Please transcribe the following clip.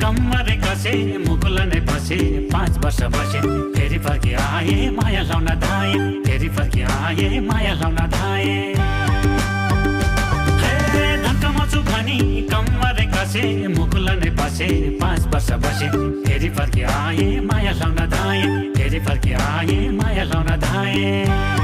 कम्मरे कसे मुकुल नै बसे 5 वर्ष बसे फेरि फर्की आए माया लाउन धाए फेरि फर्की आए माया लाउन धाए धक्कामा छु भनी कम्मरे कसे मुकुल नै बसे 5 वर्ष बसे फेरि फर्की आए माया लाउन धाए फेरि फर्की आए माया लाउन धाए